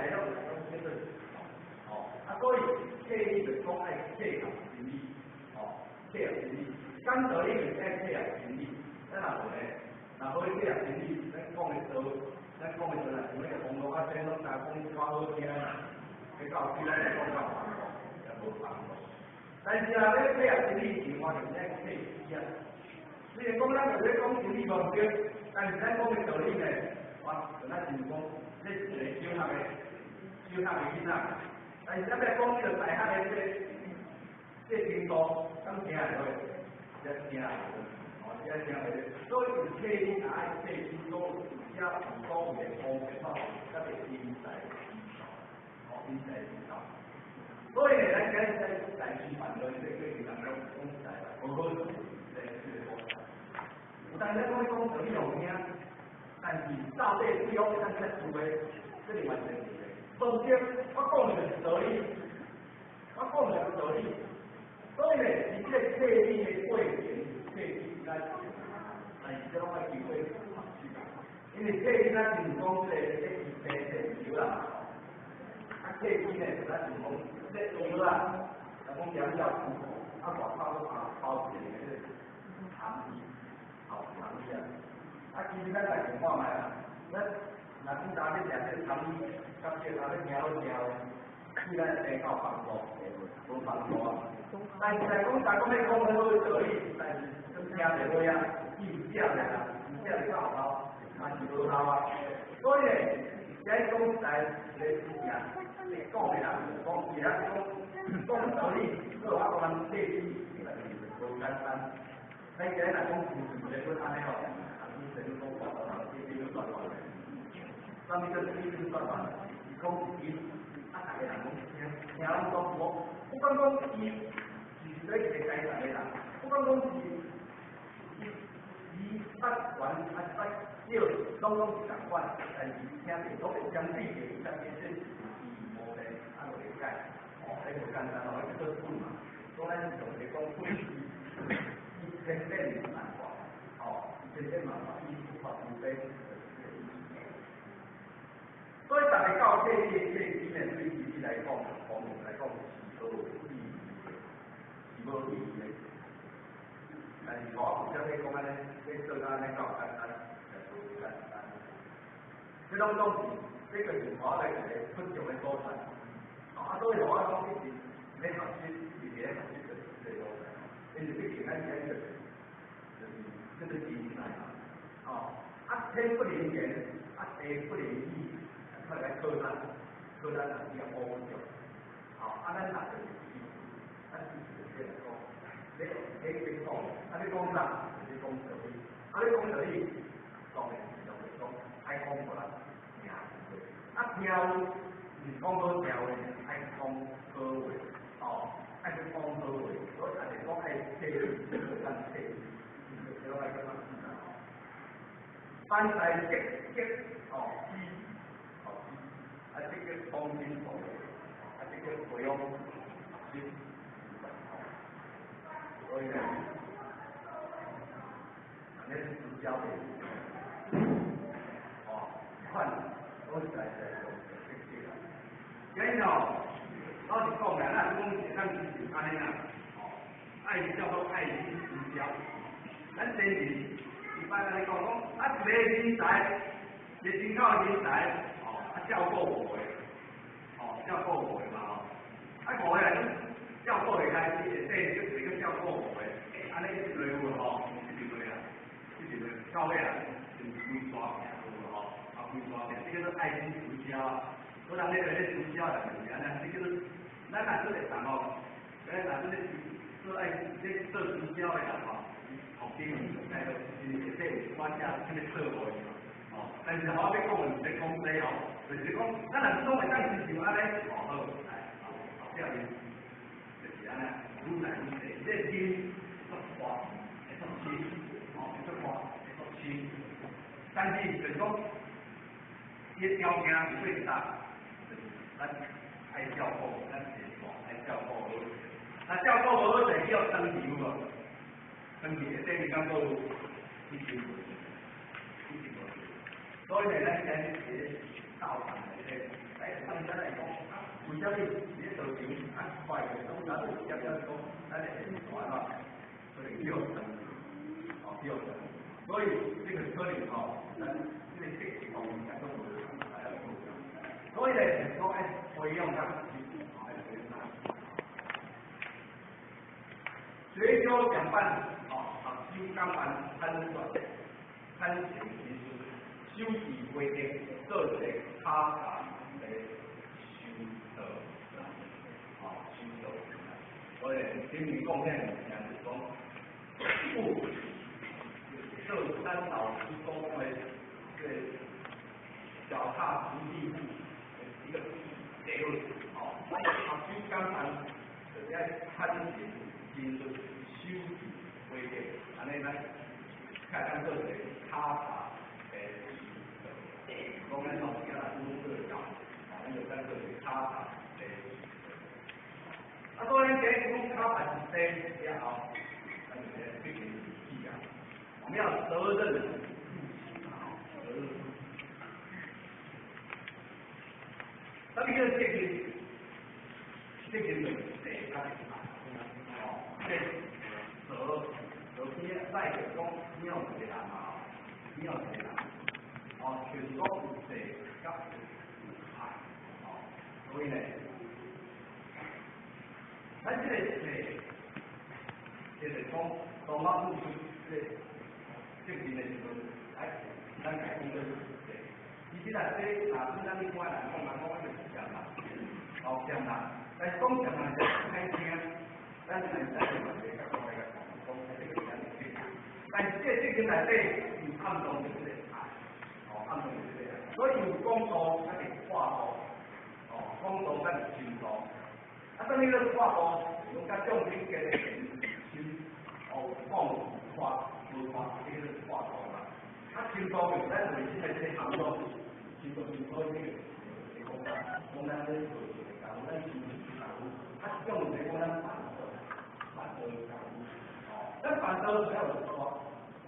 在拢拢叫做哦，啊，所以契理就講愛契合真理，哦，契合真理，講道理就是愛契合真理，咱若無咧，若無契合真理，咱講的道，咱講的道，若像那個網絡啊，這攏加講較好聽，彼到對咱來講較幫助，也無幫助。但是啊，欲契合真理是話就是愛契理啊。雖然講咱就咧講真理無毋對，但是咱講的道理呢，哇，就咱像講，這一個小學的小學的囡仔，但是咱欲講這個大學的這程度，敢聽會落？才聽會落，哦，才聽會落。所以契理也愛契理，所有所謂的方法，才會因材施教，哦，因材施教。所以呢，咱今日在在示範落這個過程當中，講實在，無好處，這個所在。有當咱講講道理予聽，但是到底對方會當接受的，這另外一個問題。無對，我講的就是道理，我講的就是道理。所以呢，佇這個契理的過程，契理咱，但是這攏愛經過學習。因為契理咱就是講這個這是生油啦，啊契理呢，就咱就是講這藥啦，若講良藥苦口，啊外口攏包一個這個糖衣，好糖衣啊。啊，其實咱來想看覓啊，咱若講早咧食這個糖衣，甲這個咧聽好聽的，對咱的健康有幫助，無幫助啊。但是來講，逐講欲講好的道理，但是聽袂落啊，伊有食咧啦，有食就到後，嘛是無效啊。所以呢，這講實在一個事情，會講的人講，伊曉講講道理，閣有法度人契理，無簡單。咱今日若講是是咧，閣按呢哦，啊，以前講大大人，一邊大大的，啥物叫一邊大大？伊講一邊，啊，逐个人攏聽，聽攏講無，不管講伊是咧一個階層的人，不管講是伊伊捌懸抑是捌少，攏攏是仝款，但是聽著攏會相對著伊家己這是伊無咧，啊，就會解，哦，這無簡單哦，這叫做本嘛，所以咱是用來講本是伊千變萬化，哦，千變萬化，伊無法無變，就是這個意思。所以逐个到這個這個呢，對自己來講，方面來講是無意義的，是無意義的。但是我有啥物講按呢，欲做到按呢夠簡單，也無簡單。這攏總是，這個是我來一個出眾的所在。啊，所以我講一直咧學習，一直咧學習就是這個所在。因為畢竟咱這個就是這個人才嘛，哦，啊天不靈言，啊地不靈語，快來靠咱，靠咱人比較保障。哦，啊咱若就是咱就是這來講，你你講，啊你講啥？你講道理，啊你講道理，當然是就是講愛講予人聽，啊聽有，毋是講好聽話，愛講好話，哦，愛去講好話，所以也是講愛契理，咱契理，這攏愛咁樣子哦。凡在積極哦，知哦知，啊積極創新創業，啊積極培養新，所以呢，按呢是直銷的，哦，款講實在是用積極啦。今日哦，老實講啦，咱講是咱是按呢啦，哦，愛叫做愛心直銷。咱先前一般按呢講講，啊一個人才，一個真好的人才，哦，啊照顧五個，哦，照顧五個嘛吼，啊五個來照顧會開始，下底就一個照顧五個，按呢一直落有無吼？一直落啊，一直落，到尾啊，就規大片有無吼？啊，規大片，這叫做愛心直銷啊。所以人咧咧直銷就是按呢，這叫做咱若做會當吼，咱若做咧做愛咧做直銷的人吼，後邊在因為下底有一寡只啥物錯誤的吼，但是我欲講的毋是咧講這哦，就是講咱若是講會當親像按呢，哦好，來，後壁面就是按呢，愈來愈濟，這個心會足大，會足深，哦，會足大，會足深。但是就是講，伊的條件有最大，就是咱愛照顧，咱是愛照顧好。若照顧無好勢，叫斷去有無？斷去下底面敢閣有？一定無，一定無。所以呢，咱今日是道场内底，哎，咱咱来讲，啊，为啥物伫咧道场啊，快个讲，咱就直接讲，咱会安怎？可能叫成，哦，叫成，所以這個可能吼，咱這個設計方面較都無來要做。所以咧，講愛培養較愛培養。學究講辦，哦，學修講辦參選，參行其事，修持規定，做一個卡塔的修道人，哦，修道人。所以頂面講遐物件就是講，不做咱老師所講的這個腳踏實地一個結論，哦，學修講辦就是愛參行。真做修持規定，按呢咱較會當做一個卡塔的修道。講咱老師啊，拄做教，哦，咱就當做一個卡塔的修道。啊，當然，這講卡塔是生了後，咱就來必須記啊。我們要責任負起啊，責任負起。啥物叫責任？責任就是責較大。這個責責邊來就講你有一個人嘛，你有一個人，哦，全國有責佮有愛，哦，所以呢，咱這個責，就是講當我付出這個責任的時陣，哎，咱家講做責。其實啊，這若對咱一般人講，人講那就是責任，哦，責任，但是講責任就歹聽。咱來咱嘛是會較講來講，講這個是咱的責任。但是這個責任內底有暗藏著這個愛，哦，暗藏著這個愛。所以有廣度，抑是闊度，哦，廣度抑是深度。啊，啥物叫闊度？用佮眾生加的深，哦，廣有闊，無闊，這個叫闊度啦。啊，深度就是咱內心的這個涵養，深度是所以這個是講咱講咱咧做事的功夫，咱修行的功夫，啊，這種就是講咱辦道，辦道的功夫，哦，咱辦道主要有闊，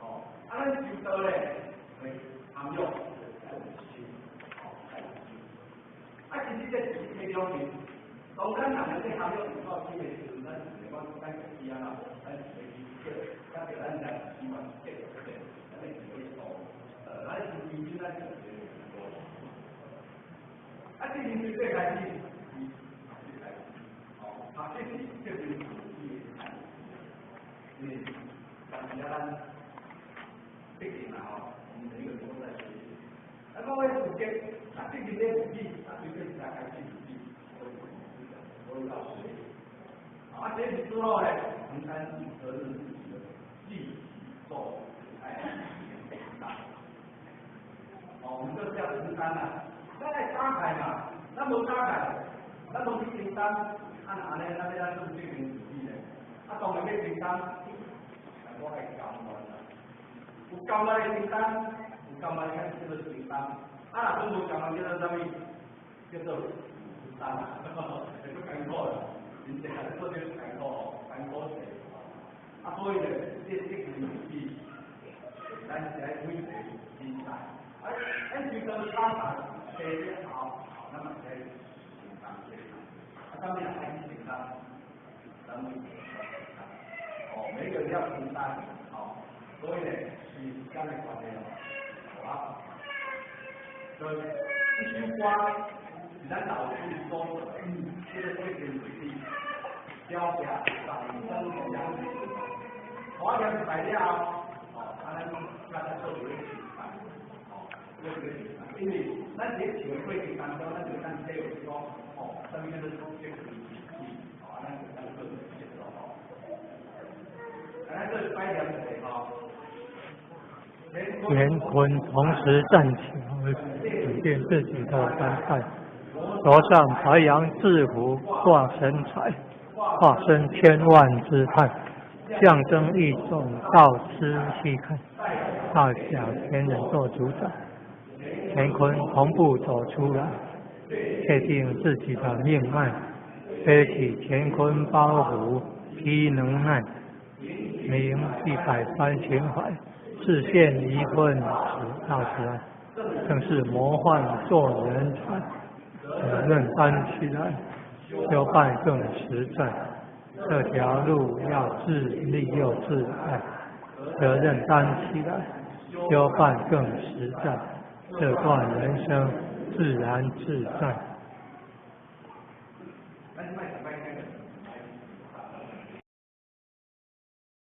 哦，啊，咱修道咧，會涵養，愛有深，哦，愛有深。啊，其實這是體兩面，當咱人咧涵養有夠深的時陣，咱是講咱家己啊，咱是會去叫，甲著咱來希望繼續這個，咱會去做，咱是基本咱就是。啊，這是最開始，是最開始，哦，啊，這是這是自己的開始，因為當時啊，咱畢竟嘛吼，我們每個人都在學習。啊，講咧自己，啊，這是咧自己，啊，最最才開始自己，所以要學習。啊，學習之後咧，承擔責任自己的繼續做愛大。哦，我們就是要承擔啦。咱愛打開嘛，咱無打開，咱無去承擔，啊，按呢，咱欲按怎證明自己咧？啊，當然欲承擔，但我愛甘願啦。有甘願的承擔，有甘願的叫做承擔。啊，若講無甘願叫做啥物？叫做負擔啊，會足艱苦的，真正做這艱苦，艱苦勢。啊，所以咧，這責任自己，咱是愛每個人才。啊，咱就當打開，下了後，咱嘛是愛承擔責任。啊，啥物人愛去承擔？咱每個人要承擔。哦，每個人要承擔，哦，所以咧是時間的關係哦，好啊。所以這首歌是咱老師所做的，這個對天對地，了解大生養的。我念一擺了後，哦，啊，咱才做一個示範，哦，做一個示範，因為咱佇咧唱的過程當中，咱就當體會講，哦，啥物叫做這個自己，哦，咱就當做一個節奏吼。咱做擺念一下吼。乾坤同時站起來，改變自己的班派，着上白羊制服掛神彩，化身千萬姿態，象徵一種道之氣概。大小天人做主宰，乾坤同步走出來，確定自己的命脈，背起乾坤包袱披能耐，明一百番情懷。視線一份慈大慈愛。正是模範做人才。責任擔起來，修辦更實在。這條路要自立又自愛，責任擔起來，修辦更實在。這段人生自然自在。咱這擺